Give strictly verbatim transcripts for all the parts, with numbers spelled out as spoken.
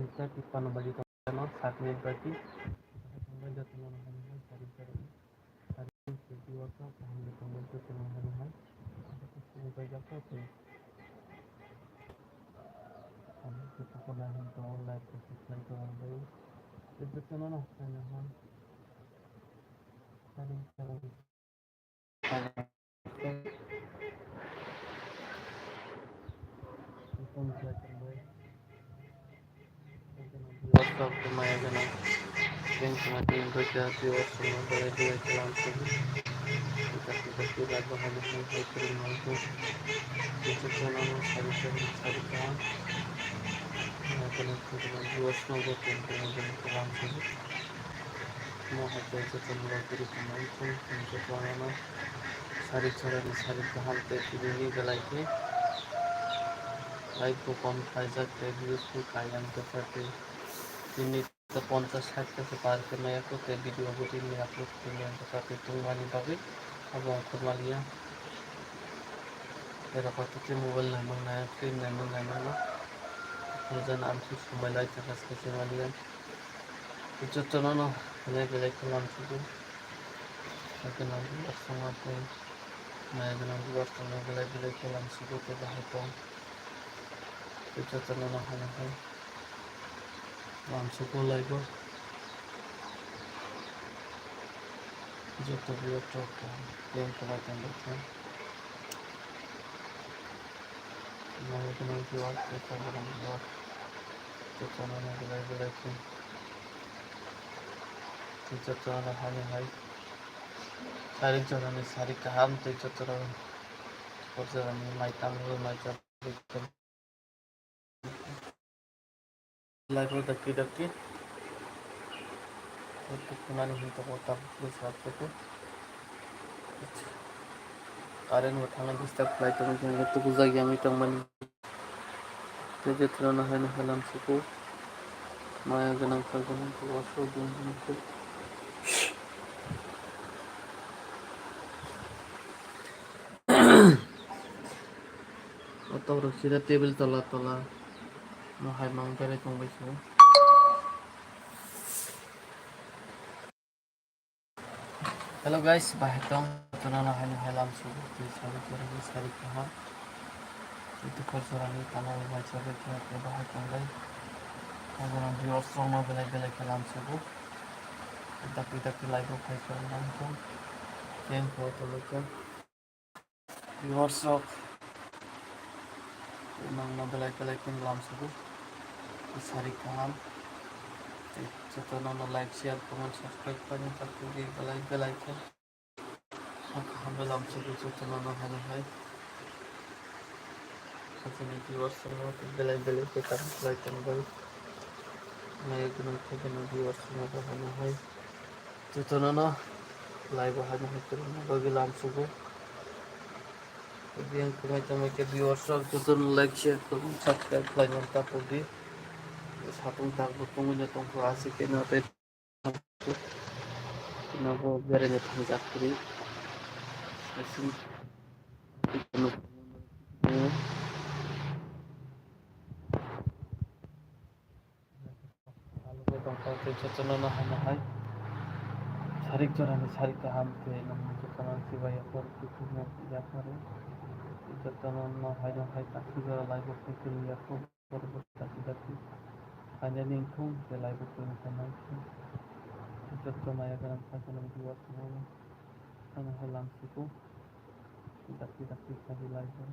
Kita tipano bagi tongmano, sat minute bagi. Tongmani jotono hai hai sari sari. Sari sari wasa kaham tongmani jotono hai hai. Sari sari wasa kaham. Kami kita pernah nonton live ke subscribe ke orang baru. Itu channel lah, channel lah. Sari sari. Viewers rok maya gwnang. Thank you, thank you, viewers rok belai belai salam sidi. Kita kita kita bahai bahai hai kiri mangku. Kita channel sari sari sari ka. Maya gwnang viewers rok thank you, thank you, salam sidi. Mo hai khe jotono logi rwkha nai khe, jotono sari chorani sari kaham tei tini ni belai khe live bo kom khaijak tei views bo kayang kwchar tei tini ta ponchas sait ta se par khe maya kho tei video bo tini upload khe maya kwchar tei tongmani bagwi abo wng khorma liya. Tei rok khe mobile naimang nai film naimang naimang no. Hwnjani amtwi swmai lai thangkha se khe maliya. Jotono no belai belai khe lamsugo. Haikhe nang viewers tongma tei nai gwnang viewers tongma belai belai khe lamsugo tei bahai tong. Tei jotono no hai hai lamsugo laibo. Joto viewers rok kaham tei kwlai tongbaikha. Nai gwnang viewers tei kwbangma viewers. Jotono no belai belai khe. Tei jotono hai hai. Sari jorani sari kaham tei jotono o jorani mai tangwi mai chapwi. Live o dakti dakti. Dakti khwnani hwn tongo tabuk khe sat khe. Current bo thangna disturb khlai tongo, hwnkhe tubujak yangwi tongmani. Tei jotono no haino halam suku. Maya gwnang kha gwnang khe wasuk gwnang khe. O tok rok sida table tola tola no hai mang berai tong bai se. Hello guys, bahai tong, jotono no haino hai lam sugo tei sari chorani sari kaham. Tei tukhor chorani tamo bai chorwi khe bahai tong bai. Abono viewers rok no belai belai khe lam sugo. Dakti dakti live o phai chorwi nang thung. Thank you, tolokhe. Viewers rok, nangno belai belai khe lam sugo. Sari kaham. Tei jotono no like, share, comment, subscribe khlaina bagwi belai belai khe. Kaham belai lam sugo jotono no hai hai. Jotono viewers rok belai belai khe kaham khlai tong bai. Nai gwnang khe gwnang viewers rok hai hai. Jotono no live o haino hai kwrwngna bagwi lam sugo. Biyang kwmai tongmai khe viewers rok jotono like, share, comment, subscribe khlaina ta pogdi. Satung tak bo tongwi no tongkho aswk khe no tei no bo beraina thangjak kwrwi. Aswk. Jotono no hai no hai. Sarik jorani sarik kaham khe nang jotono chibai yapor kuthumno yapore. Jotono no hai no hai takti jora live o khe yakho. Borok bo dati dati finally wngthung je live o tong kha nai khe. Joto maya gwnang kha kheno viewers rok no hai no hai lam sugo. Dati dati kha di live o.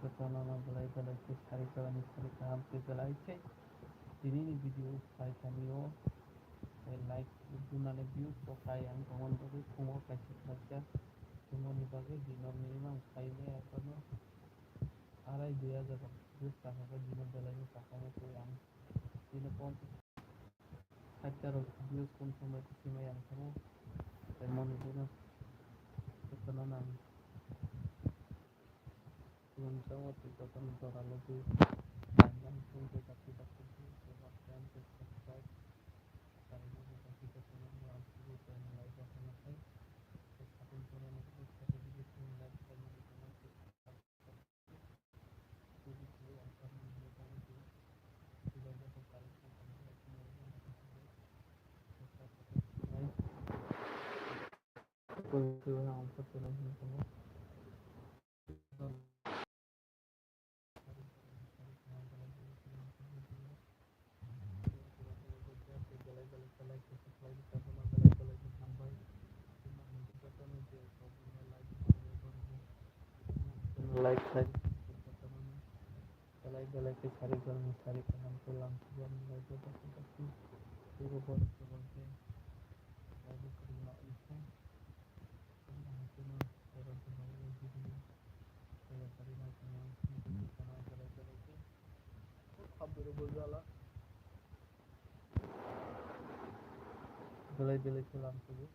Jotono no belai belai khe sari jorani sari kaham khe belai khe. Tini ni video pai thani o, eh, like, dunani views rok kai ang tongmani bagwi phungo kaisa khlaijak. Tongmani bagwi dino minimum khainai aphano arai dui hajar rok views chakha khe dino belai no chakha khe ang tini ponchas sait ta rok views kom somoi khe swimai ang thango. Tei moni bagwi jotono nang. Tei jotono jora logi like, share, comment, subscribe. Like, like. Belai belai khe sari gormni sari kaham khe lamsugo belai khe daki daki teibo borok teibo khe belai khe kwrwngma wngkha. Belai belai khe belai belai khe lamsugo.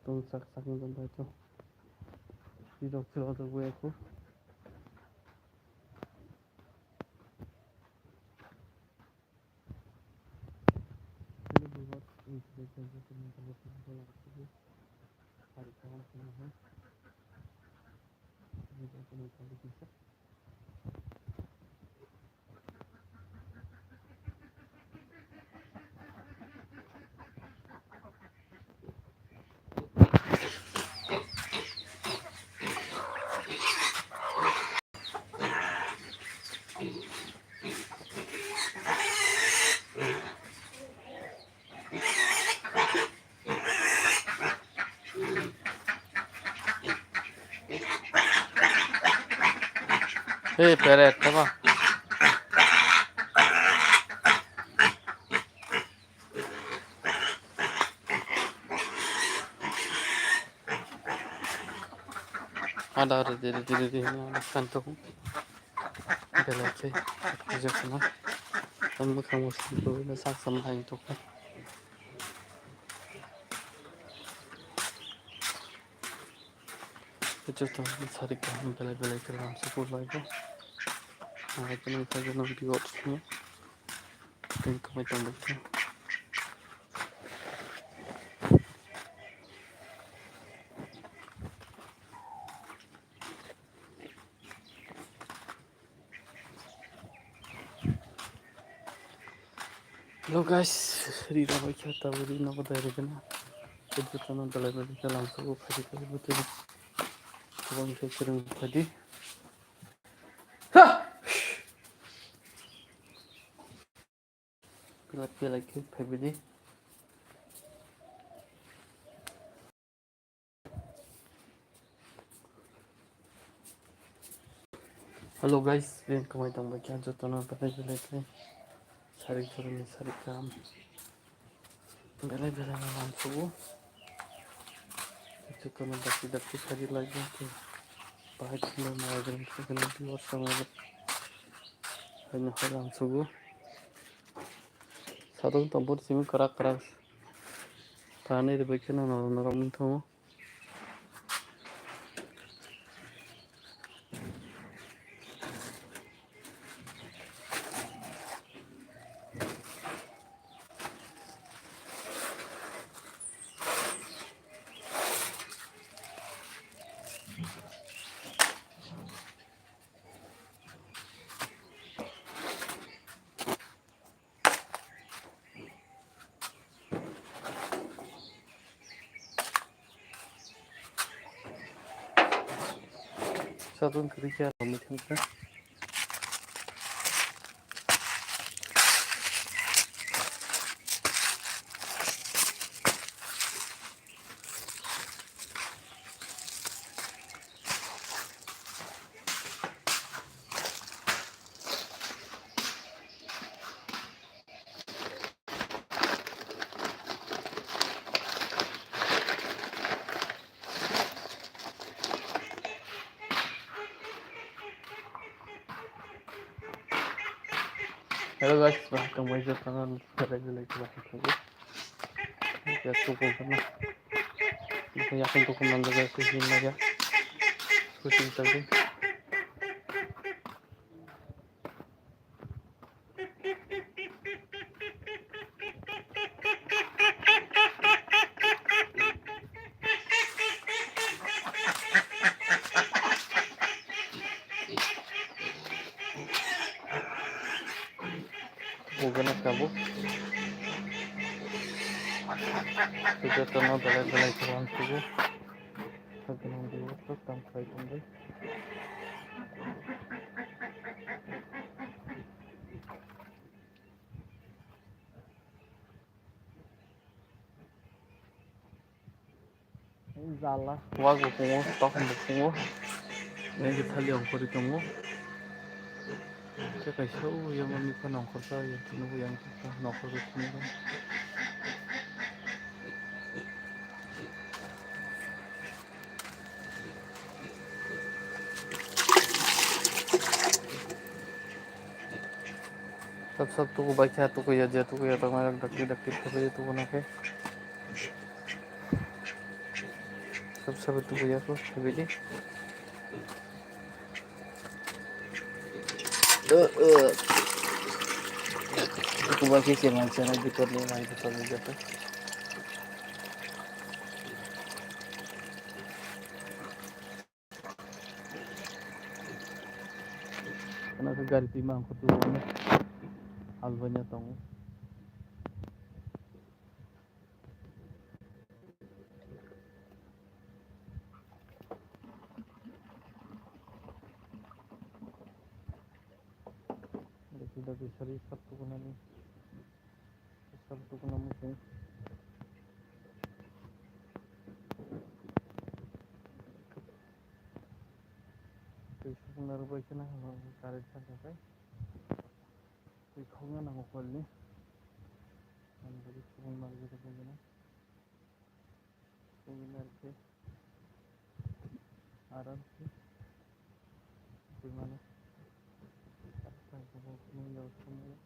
Tong sak sak ni tong bai tong. Rirok se odo bai ko. Ini buat ini sudah jadi teman-teman kita lagi hari kawan semua. Ini teman-teman bisa. Hey, peret, apa? Ada, ada, diri, diri, diri, ini ada kantung. Belai khe, bijak khna. Tamo kamo sini, sak sam hai tokha. Joto sari kaham belai belai khe lamsugo laibo. Ang khe nang khe nang biwat sini. Tei kwmai tong bai khe. Hello guys, ri rabai khe tabuk ri nogo dai rwgwna. Tei jotono belai belai khe lamsugo phaidi phaidi bwtwi. Kwbang khe kwrwng phaidi. Ha! Belai belai khe phaidi. Hello guys, beng kwmai tong bai khe jotono belai belai khe sari sari ni sari kam belai belai no lamsugo. Jotono dakti dakti sari lai khe bahai khwlai ma bai khe khe no biwar sama bai haino hai lamsugo. Sadok tong bor simi kwrak kwrak thani rwbai khe no norok norok wng thango. Sabun kwrwi khe romwi thangkha. Hello guys, welcome back to channel. Belai belai khulumkha. Ya, tuku kana. Yakung tuku nanda guys, ini aja. Kucing tadi. Ugana sabo. Jotono belai belai khulumkha. Jotono belai khulumkha. Jala, wak bo pungo, tokon bo pungo. Nini thali ongkhorwi tongo. Tei kaisa o yang mani phano ongkhorsa, yang phano yang phano ongkhorwi tongo. Sab sab tuku bai kha, tuku ya, je tuku ya, tongma yak dakti dakti khabai tuku na khe. Sab sab tuku ya ko khabai. Tuku bai khe se mansa na bitor ni, mai bitor ni joto. Kana khe gari twi mangkho tu albania tongo. Daki daki sari sab tukunani. Sab tukuna muchung. Twi sukuna rwbai kheno hwnwi karwi thangkha khe. Twi khokna nango kolni. Ang bagwi sukung manwi rwbai kheno. Sukung narwkhe. Aram se. Twi mano. Tang tang sukung sukung yau sukung.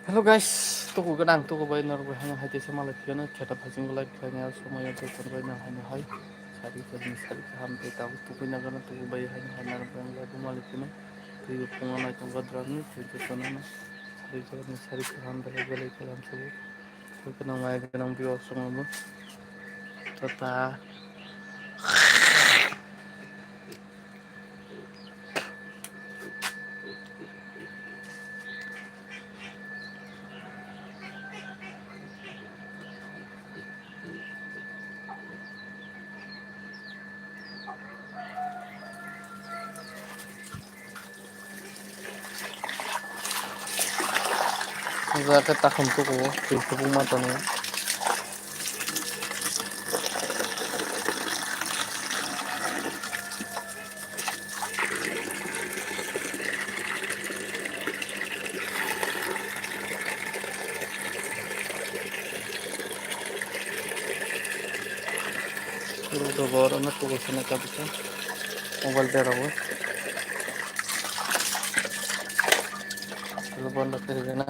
Hello guys, tuku gwnang, tuku bai norok bai hano hai teisa malai phiyano kheta phajingo live khlainai o somoyo jotono bai nang haino hai sari sari sari kaham tei tabuk tukuina gana tuku bai haino hai norok bai live o malai phiyano twi bo phungo nai tongo drum ni twi jotono no sari sari sari kaham belai belai khe lam sugo twi gwnang mai gwnang biwak songmo tata. Jaga takhum tuku, twi kubung ma tongo. Borok no tubu sene kabisa mobile berok o. Chwla bondo khe rijana.